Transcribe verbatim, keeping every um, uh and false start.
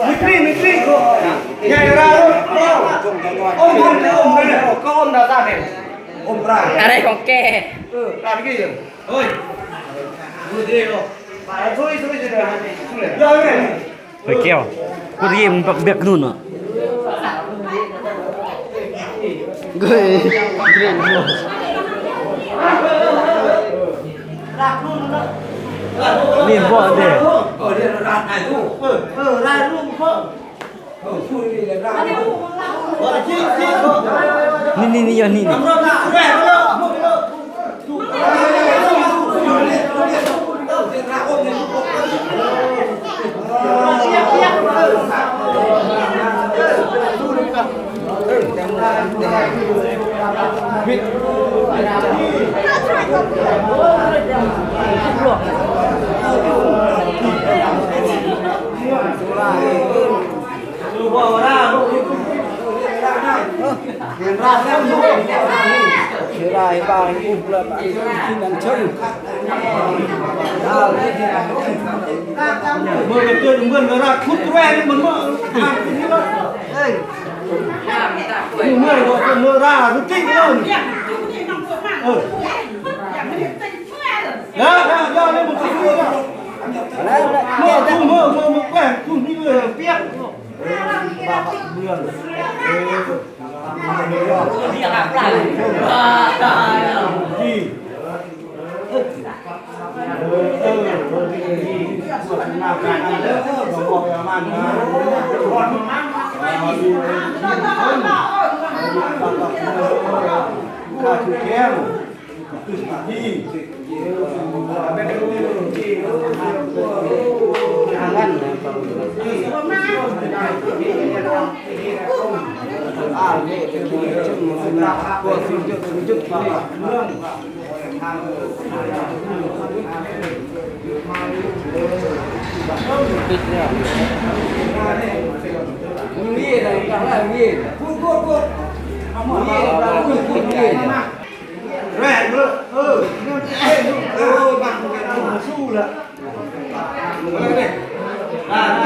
Mitri, mitri. Ya, ya, ya. Om, om, om, om. Om, ra. Are kong ke. Oi. Oi, kiao. Kut ye, mbak bek nuna. Gue, keren, bro. Ni, bro, deh. Ni, ni, ni, ya, ni, ni.